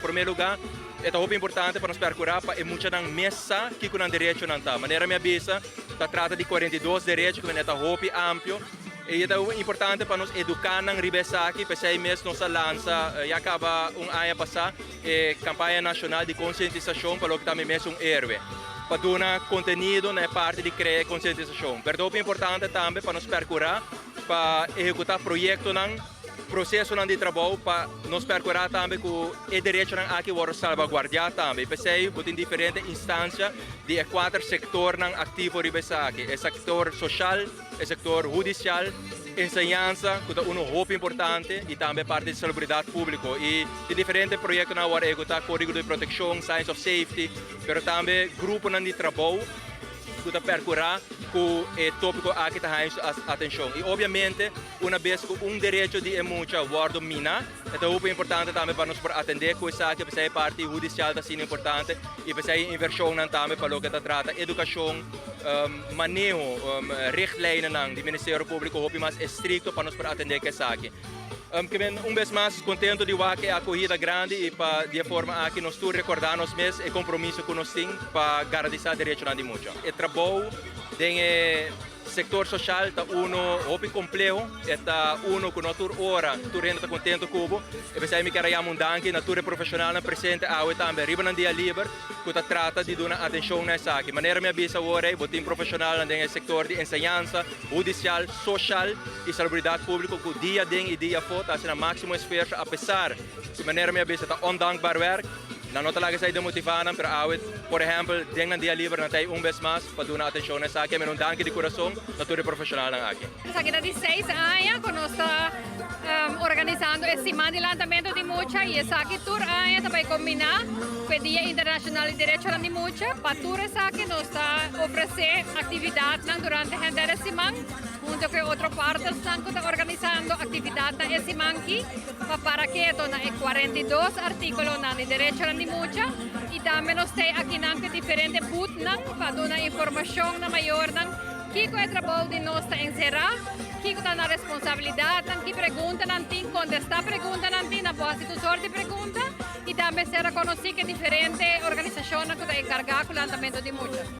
Promé lugá, e ta hopi importante pa nos perkurá pa e muchanan mes sa kiko nan derechonan ta. Manera mi a bisa, ta trata di 42 derecho ku e ta hopi amplio i e ta importante pa nos eduká nan riba esaki. P'esei mes nos a lansa ya kaba un aña pasá e kampaña nashonal di konsientisashon pa loke ta Mi Mes Un Héroe, pa duna kontenido na e parti di krea e konsientisashon. Pero ta hopi importante tambe pa nos perkurá pa ehekutá proyektonan, prosesonan di trabou pa nos perkurá tambe ku e derechonan aki wòrdu salbaguardiá tambe. P'esei bo tin diferente instansia di e kuater sektornan aktivo riba esaki, e sektor soshal, e sektor hudisial, enseñansa ku ta unu hopi importante i tambe parti di salubridat públiko. I tin diferente proyektonan a wòrdu ehekutá, Kódigo di Protekshon, Signs of Safety, pero tambe gruponan di trabou ku ta perkurá ku e tópiko aki ta haña su atenshon. I obviamente una bes ku un derecho di e mucha wòrdu miná, e ta hopi importante tambe pa nos por atendé ku esaki, p'esei e parti hudisial ta asina importante i p'esei e invershonnan tambe pa loke ta trata edukashon, maneho, richtlijnennan di Ministerio Públiko hopi mas estrikto pa nos por atendé ku esaki. Ke men un bes mas kontento di wak e akohida grandi i pa di e forma aki nos tur rekordá nos mes e kompromiso ku nos tin pa garantisá derechonan di mucha. E trabou den e Sector social ta uno hopi compleho, e ta uno cu no tur ora tur hende ta contento cu bo. E pesey mi kier a yama un danki na tur e profesionalnan presente awe tambe riba nan dia liber cu ta trata di duna atencion na esaki. Manera mi a bisa awor ey, bo tin profesionalnan den e sector di enseñansa, hudicial, social y salubridad publico cu dia den y dia afo ta haci nan maximo esfuerzo apesar cu manera mi a bisa ta ondankbaar werk. Nan no ta laga esei demotivá nan, pero awe, por ehèmpel, den nan dia liber nan ta ei un bes mas pa duna atenshon na esaki. Mi un danki di kurason na tur e profeshonalnan aki. Esaki ta di 6 aña ku nos ta organisando e Siman di Lantamentu di Mucha i esaki tur aña ta bai kombiná ku e Dia Internashonal di Derechonan di Mucha. Pa tur esaki nos ta ofresé aktividatnan durante henter e siman hunto ku e otro partnersnan ku ta organisando aktividatnan e siman aki pa para keto na e 42 artíkulonan di derechonan di mucha i tambe nos ta akinan ku diferente boothnan pa duna informashon na mayornan kiko e trabou di nos ta enserá, kiko ta nan responsabilidatnan, ki preguntanan tin, kontestá preguntanan tin, nan por hasi tur sorto di pregunta i tambe ser konosí ku diferente organisashonnan ku ta enkargá ku lantamentu di mucha.